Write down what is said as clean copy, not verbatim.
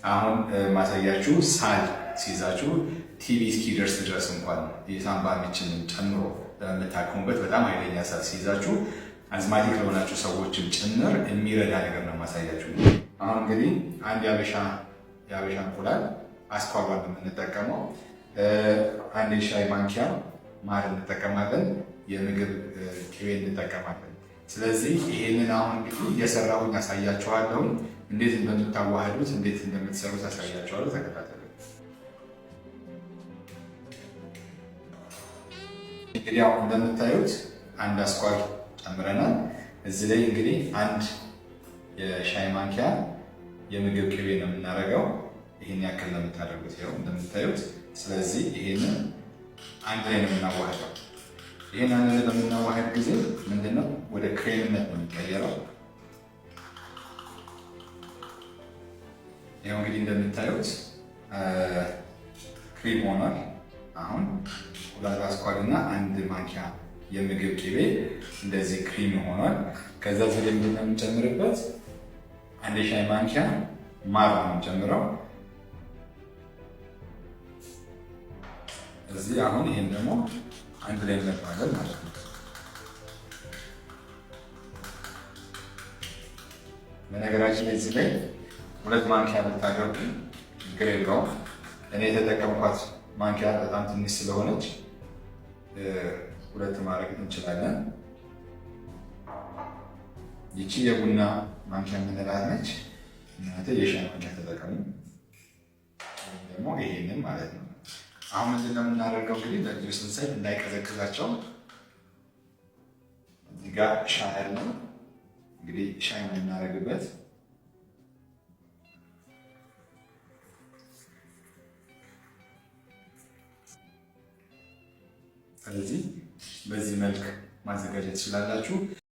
አሁን ማሳያችሁ ሳል ሲይዛችሁ ቲቢ እስኪደርስ ድረስ እንኳን የሳምባ ምችንም ጨምሮ በምታክሙበት በጣም ኃይለኛ ሳል ሲይዛችሁ asthmatic ለሆናችሁ ሰዎችም ጭምር የሚረዳ ነገር ነው ማሳያችሁ። አሁን እንግዲህ አንድ የአበሻ እንቁላል አስኳሏን ነው የምንጠቀመው። አንድ የሻይ ማንኪያ ማር እንጠቀማለን። የምግብ ቅቤ እንጠቀማለን። ስለዚህ ይሄንን አሁን እንግዲህ እየሰራሁኝ አሳያችኋለሁ። እንዴት እንደምታዋህዱት እንዴት እንደምትሰሩት አሳያችኋለሁ። ተከታተሉ። እንግዲህ አሁን እንደምታዩት አንድ አስኳል ጨምረናል። እዚህ ላይ እንግዲህ አንድ የሻይ ማንኪያ የምግብ ቅቤ ነው የምናደርገው። ይህን ያክል ነው የምታደርጉት፣ ይኸው እንደምታዩት። ስለዚህ ይሄንን አንድ ላይ ነው የምናዋህደው። ይህን አንድ ላይ በምናዋህድ ጊዜ ምንድነው ወደ ክሬምነት ነው የሚቀየረው። ይኸው እንግዲህ እንደምታዩት ክሬም ሆኗል። አሁን ሁለት አስኳል እና አንድ ማንኪያ የምግብ ቅቤ እንደዚህ ክሪም ሆኗል። ከዛ እዚህ ላይ ምንድን ነው የምንጨምርበት? አንድ የሻይ ማንኪያ ማር ነው የምንጨምረው። እዚህ አሁን ይሄን ደግሞ አንድ ላይ እንለባለን ማለት ነው። በነገራችን ላይ እዚህ ላይ ሁለት ማንኪያ ብታደርጉ ችግር የለውም። እኔ የተጠቀምኳት ማንኪያ በጣም ትንሽ ስለሆነች ሁለት ማድረግ እንችላለን። ይቺ የቡና ማንኪያ የምንላት ነች። እናንተ የሻይ ማንኪያ ተጠቀሙ፣ ወይም ደግሞ ይሄንን ማለት ነው። አሁን ምንድን ነው የምናደርገው እንግዲህ ለልጆች ስንሰጥ እንዳይቀዘቅዛቸው እዚህ ጋር ሻይ አለ። እንግዲህ ሻይ የምናደርግበት ስለዚህ በዚህ መልክ ማዘጋጀት ትችላላችሁ።